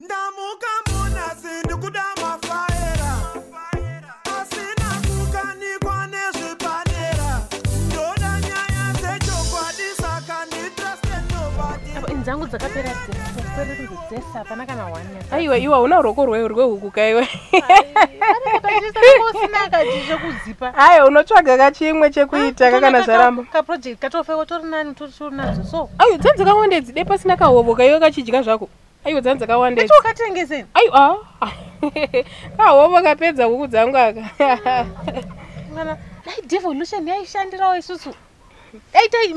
Ndamuka munasi ndikuda mafaera asina kukanikwa nezvipanera. Ndoda nyaya dzechokwadi, saka nditruste nobody. Apa inzangu dzakapera dzese, kupera kunze dzese, hapana kana one yasara. Aiwa, iwa una ruoko rwehuku kaiwe. Usina kachi chekudzipa. Aiwa, unotsvaga kachimwe chekuita kakana zvaramba. Kaproject katofewa tori nani, tori nadzo so. Aiwa, dzanzi dzakawanda idzi, dai pasina kahovo kaiwe kachidya zvako. Aiwa, dzanzi dzakawanda idzi. Kacho wakatengese. Aiwa, kahovo kapedza huku dzangu aka. Kana dai devolution yaishandirawo isusu. Dai tai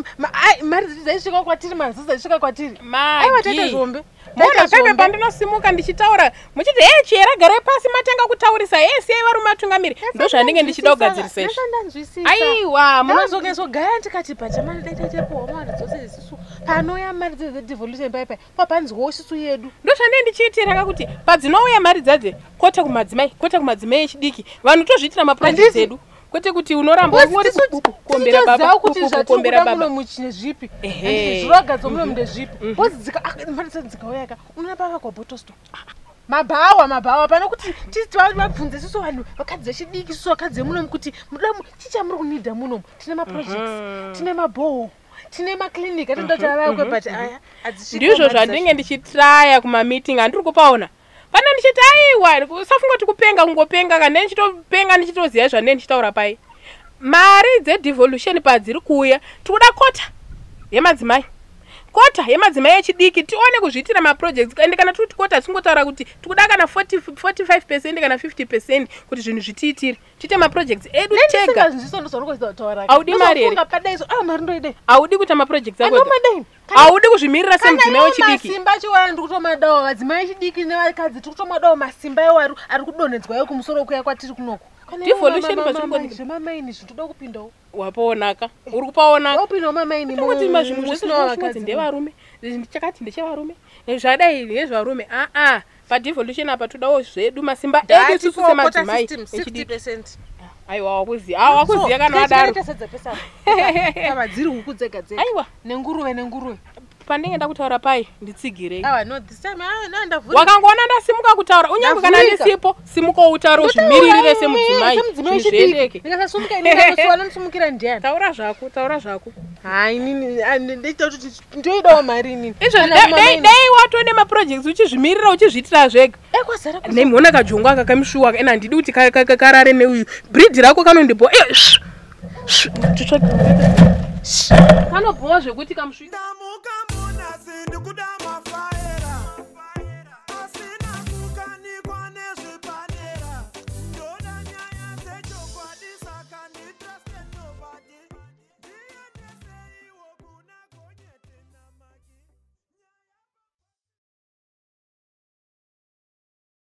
mari dzedu dzaisvika kwatiri, mari dzedu dzaisvika kwatiri. Aiwa, taita Magi. zvombe. Mona Taita pepe zvombe. pandinosimuka ndichitaura muchiti, "He, chiyera, garai pasi, matanga kutaurisa, he, siyai varume vatungamiri." Ndo zvandinge ndichida kugadzirisa izvi. Ndanzwisisa. Aiwa, muno Ndazogezogaya ndikati pachamari dai taitepuwa mari dzose isusu. Panouya mari dzedevolution pai pai papanzwawo isusu yedu. Ndo zvandinge ndichiitira kakuti padzinouya mari dzadze, kwete kumadzimai, kwete kumadzimai echidiki, vanhu tozviitira maprojects Handiti? edu, kwete kuti unoramba ungori kuombera baba, Titoziva kuti kuombera zvatiri baba. muno muchine zvipi. Ehe. Zvirogadzwa muno ndezvipi. Because mari dzedu dzikauya ka, unoona pavakwa botosto, mabhawa, mabhawa, pane kuti vabvunze isusu vanhu vakadzi vechidiki, isusu vakadzi vemunomu, kuti muda chii chamuri kunidha munomu. Tine maprojects, tine mabhoho, tine maclinic atinoda kuti avakwe, but aya hadzisviki Ndizvo mari dzacho. zvandinge ndichitraya kumameeting, handiri kupaona pane ndichiti, aiwa, usafunga kuti kupenga kungopenga ka. Ndee ndichitopenga ndichitoziva zvandee ndichitaura pai. Mari dzedevolution padziri kuuya, tikuda quota yemadzimai, quota yemadzimai echidiki, tione kuzviitira maprojects. Ende kana tiri kuti quota, tingotaura kuti tikuda kana 40, 45% kana 50% kuti zvinhu zvitiitire, tiite maprojects edu tega. Ndisingazvinzwisi ndozvauri kutaura. Haudi mari here? Ndozofunga padaiso, ah, mari ndoidei? Haudi kuita maprojects ako ega? Andomadei? Haudi kuzvimirira Kana semudzimai iwo wechidiki? masimba acho waya ndiri kutomadawo. Vadzimai echidiki nevakadzi tiri kutomadawo masimba iwo ari kudonhedzwa iwo kumusoro kuya kwatiri kunoku. Kana iwo Devolution pazviri zvemamaini zvinhu toda kupindawo. Wapaonaka, uri kupaonaka. Opindawo mamaini. Tongoti mazvinhu zvese Musinawo zvinonzi vakadzi. ndevarume, chakati ndechevarume, zvadai ndezvarume. Aa, padevolution apa todawo zvedu, masimba edu isusu semadzimai echidiki. 60%. Aiwa, wakuziva, ah, wakuziva kana wadaro. Ava dziri huku dzega dzega. Aiwa. Nenguruve, nenguruve. Pandinge ndakutaura pai, nditsigirei. Awa, no, this time, ah, no, ndavhurika. Wakangoona ndasimuka kutaura, unyange kana Ndavhurika. ndisipo, simuka utaure, uzvimiririre semudzimai, semudzimai zvinhu wechidiki. zviendeke. Ndikasasumuka ini, anondisumukira ndiani? Taura zvako, taura zvako. Hai, inini, ah, ndichida kuti ndoidawo mari inini. Izvo Kana mamaini. dai watone maprojects uchizvimirira, uchizviitira zvega. Eh, kwazara Nemhona kajongo aka kamushuwa ena, handidi kuti karare neuyu breed rako kanondibhowa. Kanobhowa zvekuti kamushuwa. Ndamuka munasi ndikuda.